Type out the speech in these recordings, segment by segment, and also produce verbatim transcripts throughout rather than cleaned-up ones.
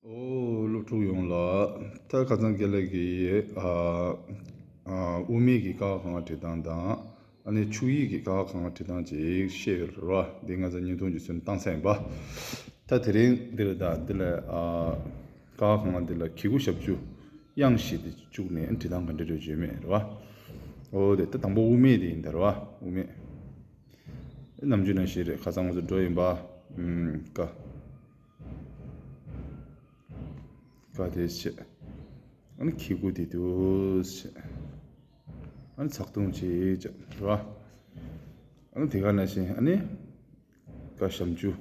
ཨོ། སློབ་ཕྲུག་ཡོངས་ལ། ད་ཁ་སང་རྒན་ལགས་ཀྱིས་ཨ་ཨ་དབུ་མེད་ཀྱི་ཀ་ཁ་ག་ང་བྲིས་སྟངས་དང་། ཨ་ནི་ཆུ་ཡིག་གི་ཀ་ཁ་ག་ང་བྲིས་སྟངས་ཅིག་བཤད་ཡོད་རེད་བ། འདི་ང་ཚོ་བརྙན་ཐུང་གི་ཚུན་བཏང་ས་ཡིན་པ། ད་དེ་རིང་འདི་ལ་ད་འདི་ལ་ཨ་ཀ་ཁ་ག་ང་འདི་ལ་གི་གུ་ཞབས་ཀྱུ་དབྱངས་བཞི་དེ་བཅུག་ནས་བྲིས་སྟངས་ག་འདྲ་རེད་བརྗོད་མེད་རེད་བ། ཨོ་དེ་ད་དང་པོ་དབུ་མེད་དེ་ཡིན་ད་རེད་བ། དབུ་མེད། ནམ་རྒྱུན་ནང་བཞིན་རེད། ཁ་སང་ང་ཚོ་འགྲོ་ཡིན་པ། ཨུམ། ཀ། ཀ་དེ་བྱས། ཨ་ནི་གི་གུ་དེ་དུས་བྱས། ཨ་ནི་ཚག་ཐུང་ཅིག་བྱས་རེད་བ། ཨ་ནི་དེ་ག་ནང་བཞིན་ཨ་ནི་ཀ་ཞབས་ཀྱུ་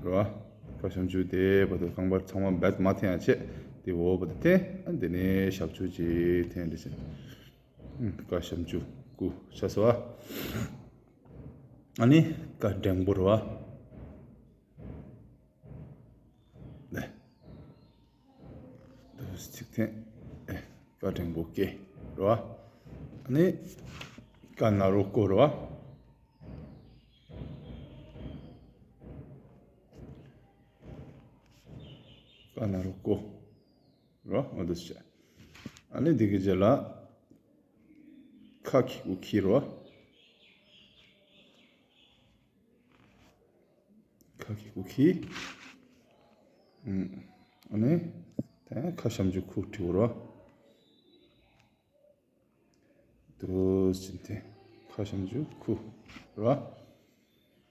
རེད་བ། ཀ་ཞབས་ཀྱུ་དེ་བར་དུ་རྐང་པ་ཚང་མ་རྦད་མ་འཐེན་ཡ་བྱས། དེ་འོག་བར་དུ་འཐེན། ཨ་ནི་དེ་ནས་ཞབས་ཀྱུ་ཅིག་འཐེན་རེད་བྱས། ཀ་ཞབས་ཀྱུ་ཀུ་ཆ་སོ་ཨ། ཨ་ནི་ཀ་འགྲེང་པོ་རེད་བ། ལེ། དུ་ཚིག་འཐེན། ཨེ། ཀ་འགྲེང་པོ་ཀེ་རེད་བ། ཨ་ནི་ཀ་ན་རོ་ཀོ་རེད་བ། ཀ་ན་རོ་ཀོ་རེད་བ། འོ་དུ་ཆ། ཨ་ནི་འདི་གི་རྗེས་ལ། ཁ་གི་གུ་ཁི་རེད་བ། ཁ་གི་གུ་ཁི། ཨུམ། ཨ་ནི། ད་ཁ་ཞབས་ཀྱུ་ཁུ་བྲིས་རེད་བ། དུ་ཟིན་ཏེ། ཁ་ཞབས་ཀྱུ་ཁུ་རེད་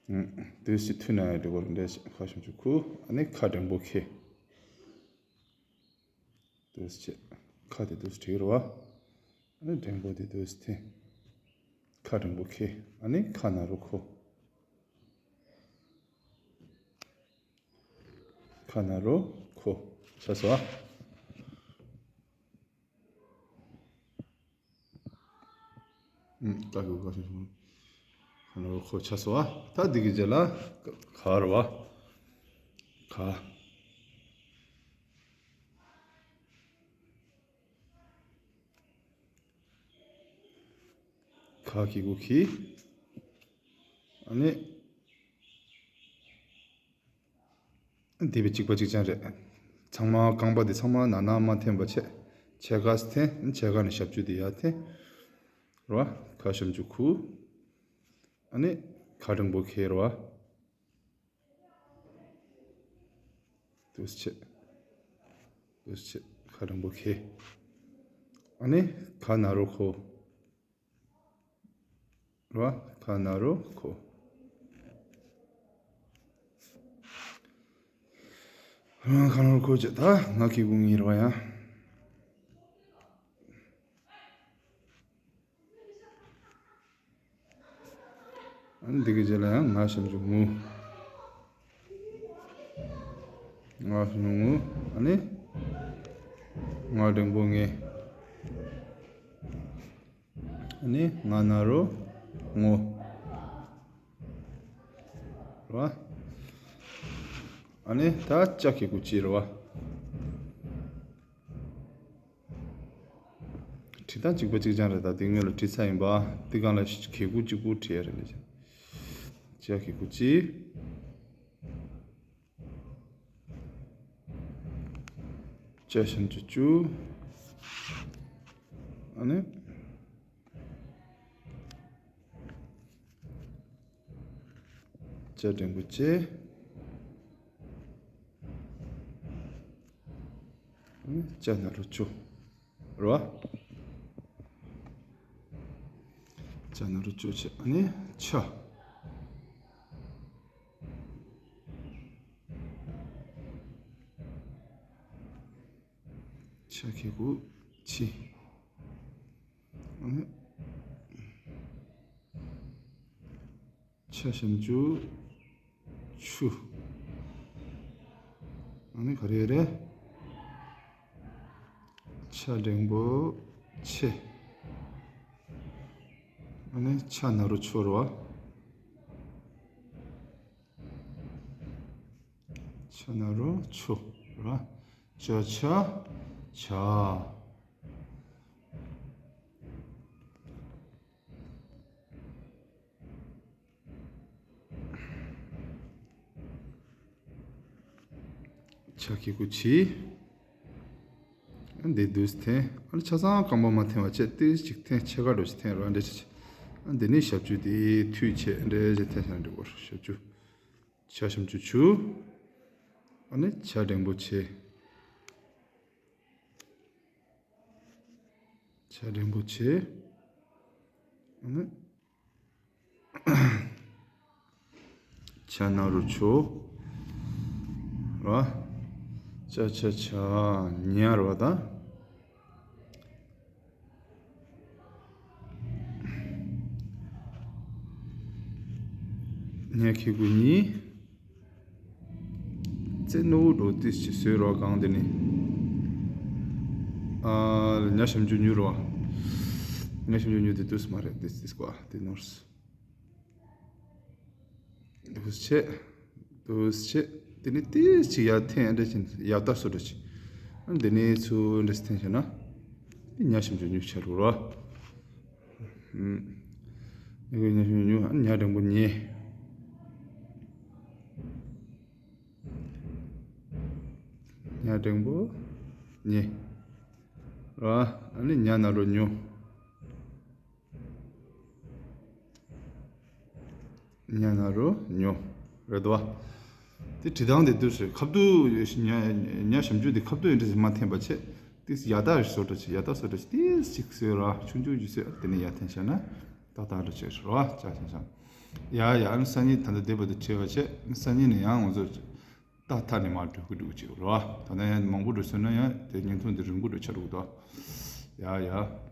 བ། ཨུམ། དུ་སི་ཐུ་ན་ཡ་འགྲིག་གོ་རེད། ཁ་ཞབས་ཀྱུ་ཁུ། ཨ་ནི་ཁ་འགྲེང་པོ་ཁེ། དུས་བྱས། ཁ་དེ་དུས་བྲིས་རེད་བ། ཨ་ནི་འགྲེང་པོ་དེ་དུས་འཐེན། ཁ་འགྲེང་པོ་ཁེ། ཨ་ནི་ཁ་ན་རོ་ཁོ། ཁ་ན་རོ་ཁོ། ཆ་སོ་ཨ། ཀ་གི་གུ་ཀ་ཞབས་ཀྱུ་ཁ་ན་རོ་ཁོ་ཆ་སོ་ཨ། ད་འདི་གི་རྗེས་ལ་ག་རེད་བ། ག། ག་གི་གུ་གི། ཨ་ནི། དེ་བས་གཅིག་པ་གཅིག་རྐྱང་རེད། ཚང་མ་རྐང་པ་དེ་ཚང་མ་ནང་ན་མ་འཐེན་པ་བྱས། ཕྱེད་ཀ་འཐེན། ཕྱེད་ཀ་ནས་ཞབས་ཀྱུ་དེ་ཡར་འཐེན། རེད་བ། ཁ་ཞབས་ཀྱུ་ཁུ། ཨ་ནི་ཁ་འགྲེང་པོ་ཁེ་རེད་བ། དུས་བྱས། དུས་བྱས། ཁ་འགྲེང་པོ་ཁེ། ཨ་ནི་ཁ་ན་རོ་ཁོ། རེད་བ། ཁ་ན་རོ་ཁོ། ཁ་ན་རོ་ཁོ་བྱས། ད་ང་གི་གུ་ངི་རེད་བ་ཡ། ཨ་ནི་འདི་གི་རྗེས་ལ་ཡང་ང་ཞབས་ཀྱུ་ངུ། ང་ཞབས་ཀྱུ་ངུ། ཨ་ནི་ང་འགྲེང་པོ་ངེ། ཨ་ནི་ང་ན་རོ་ངོ་། རེད་བ། ཨ་ནི་ད་ཅ་གི་གུ་ཅི་རེད་བ། བྲིས་སྟངས་གཅིག་པ་གཅིག་རྐྱང་རེད། ད་འདི་སྔོན་ལ་བྲིས་ཚར་ཡིན་པ། འདི་སྒང་ལ་གི་གུ་གཅིག་པུ་བྲིས་ཡ་རེད་ལས། ཅ་གི་གུ་ཅི། ཅ་ཞབས་ཀྱུ་ཅུ། ཨ་ནི། ཅ་འགྲེང་པོ་ཅེ། ཨ་ནི་ཅ་ན་རོ་ཅོ། རེད་བ། ཅ་ན་རོ་ཅོ་བྱས། ཨ་ནི་ཆ། ཆ་གི་གུ་ཆི། ཨ་ནི། ཆ་ཞབས་ཀྱུ་ཆུ། ཨ་ནི་ག་རེ་རེད། ཆ་འགྲེང་པོ་ཆེ། ཨ་ནི་ཆ་ན་རོ་ཆོ་རེད་བ། ཆ་ན་རོ་ཆོ་རེད་བ། ཅ་ཆ་ཆ། ཆ་ཁི་ཀུ་ཆི། འདི་དུས་འཐེན། ཨ་ནི་ཆ་ཚང་རྐང་པ་མ་འཐེན་པ་བྱས་ཏེ་ཅིག་འཐེན། ཕྱེད་ཀ་འགྲོ་ཅིག་འཐེན་རོགས། འདྲ་ཅིག་འདི་ནི་ཞབས་ཀྱུ་དེ་མཐུད་བྱས་འདྲ་ཅིག་འཐེན་བྱས་ན་འགྲིག་གོ། ཞབས་ཀྱུ། ཆ་ཞབས་ཀྱུ་ཆུ། ཨ་ནི་ཆ་འགྲེང་པོ་ཆེ། ཆ་འགྲེང་པོ་ཆེ། ཨ་ནི། ཆ་ན་རོ་ཆོ། ར། ཆ་ཆ་ཆ། ཉ་ར་བ་ད། ཉ་ཁི་གུ་ཉི། ཙེ་ནོ་འགྲོ་ཏིས་ཅི་སོས་རོ་གང་དེ་ནི། ཨ་ཉ་ཞབས་ཀྱུ་ཉུ་རོ། ཉ་ཞབས་ཀྱུ་ཉུ་དེ་དུས་མ་རེད། ཏིས་ཏིས་ཀོ་དེ་ནོར་སི། དུས་ཆེ། དུས་ཆེ། དེ་ནི་ཏིས་ཅི་ཡ་འཐེན་འདྲ་ཅི་ཡ་ད་སོ་འདྲ་ཅི། དེ་ནི་ཚུ་འདྲ་འཐེན་ཤེ་ན། ཉ་ཞབས་ཀྱུ་ཉུ་ཆ་རུ་རོ། ཉ་ཞབས་ཀྱུ་ཉུ། ཉ་འགྲེང་པོ་ཉེ། ཉ་འགྲེང་པོ་ཉེ། ར། ཨ་ནི་ཉ་ན་རོ་ཉོ། ཉ་ན་རོ་ཉོ། རེད་དོ། དེ་བྲིས་སྟངས་དེ་དུས་སུ་ཁ་བསྡུ་ཉ་ཉ་ཞབས་ཀྱུ་དེ་ཁ་བསྡུ་ཡིན་འདྲ་ཞིག་མ་འཐེན་པ་བྱས། ཏིས་ཡ་ད་རེ་སོ་འདྲ་ཅིག་ཡ་ད་སོ་འདྲ་ཅིག་ཏིས་ཅིག་སོས་ར། ཆུང་ཆུང་ཅིག་སོས། དེ་ནས་ཡ་འཐེན་བྱས་ན་ཏག་ཏག་འདྲ་ཅིག་ར། ཅ་ཆ་ཆ། ཡ་ཡ། ཨ་ནི་སང་ཉིན་ད་ལྟ་བསྡད་པ་དེ་བྱས་པ་བྱས། སང་ཉིན་ནས་ཡང་ང་ཚོ་ཏག་ཏག་ནས་མར་འགྲོ་གི་འགྲོ་གི་ཅིག་ར། ད་ནས་ཡང་མང་པོ་འགྲོ་སོང་ན་ཡང་དེ་བརྙན་ཐུང་འདི་རིང་པོ་འགྲོ་ཆགས་འགྲོ་གི་འདུག་ཡ་ཡ།